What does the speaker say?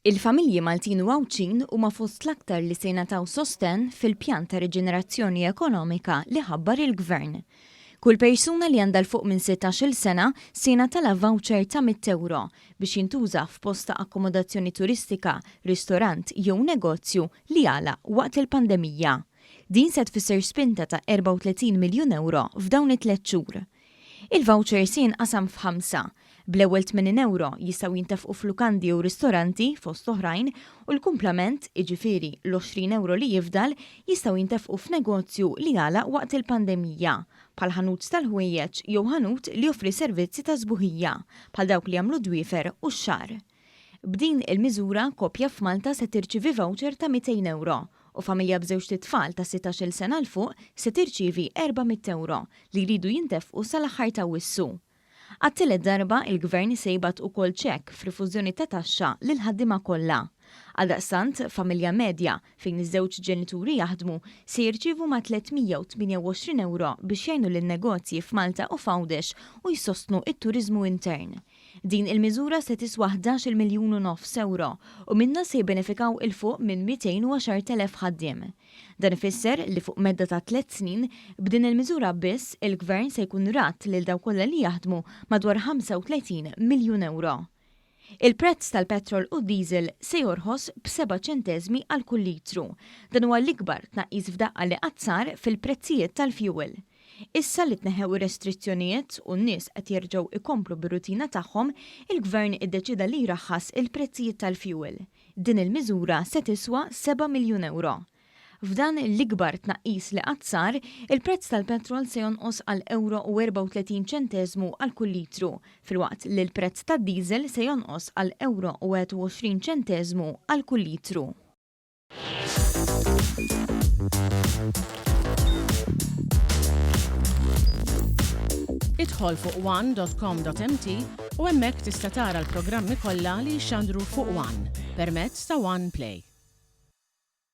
Il-familji Maltin u Għawdxin huma fost l-aktar li se jingħataw sostenn fil-pjan ta' riġenerazzjoni ekonomika li ħabbar il-Gvern. Kull persuna li għandha 'l fuq minn sittax-il sena se jingħatalha voucher ta' mitt ewro biex jintuża f'post ta' akkomodazzjoni turistika, ristorant jew negozju li għalaq waqt il-pandemija. Din se tfisser spinta ta' 34 miljun ewro f'dawn it-tliet xhur. Il-voucher se jinqasam f'ħamsa, bl-ewwel 80 ewro jistgħu jintefqu f'lukandi jew ristoranti, fost oħrajn, u l-kumplament, jiġifieri l-20 ewro li jifdal, jistgħu jintefqu f'negozju li għalaq waqt il-pandemija, bħal ħanut tal-ħwejjeġ jew ħanut li joffri servizzi ta' sbuħija, bħal dawk li jagħmlu d-dwiefer u x-xagħar. B'din il-miżura, koppja f'Malta se tirċievi voucher ta' 200 ewro u familja b'żewġt itfal ta' sittax-il sena 'l fuq se tirċievi 400 ewro li jridu jintefqu sal-aħħar t'Awwissu. Għat-tielet darba, il-Gvern se jibgħat ukoll ċekk f'rifużjoni ta' taxxa lill-ħaddiema kollha. Għaldaqstant, familja medja, fejn iż-żewġ ġenituri jaħdmu, se jirċievu ma' 328 ewro biex jgħinu lin-negozji f'Malta u f'Għawdex u jsostnu t-turiżmu intern. Din il-miżura se tiswa ħdax-il miljun u nofs ewro u minnha se jibbenefikaw 'il fuq minn 210,000 ħaddiem. Dan ifisser li fuq medda ta' tliet snin, b'din il-miżura biss, il-Gvern se jkun radd lil dawk kollha li jaħdmu madwar 35 miljun ewro. Il-prezz tal-petrol u d-diesel se jorħos b'seba' ċenteżmi għal kull litru. Dan huwa l-ikbar tnaqqis f'daqqa li qatt sar fil-prezzijiet tal-fjuwil. Issa li tneħħew ir-restrizzjonijiet u n-nies qed jerġgħu jkomplu bir-rutina tagħhom, il-Gvern iddeċieda li jraħħas il-prezzijiet tal-fjuwil. Din il-miżura se tiswa seba' miljun ewro. F'dan l-ikbar tnaqqis li qatt sar, il-prezz tal-petrol se jonqos għal ewro u 34 ċenteżmu għal kull litru, filwaqt li l-prezz tad-diesel se jonqos għal ewro u 21 ċenteżmu għal kull litru. Idħol fuq one.com.mt u hemmhekk tista' tara l-programmi kollha li jixxandru fuq One permezz ta' One Play.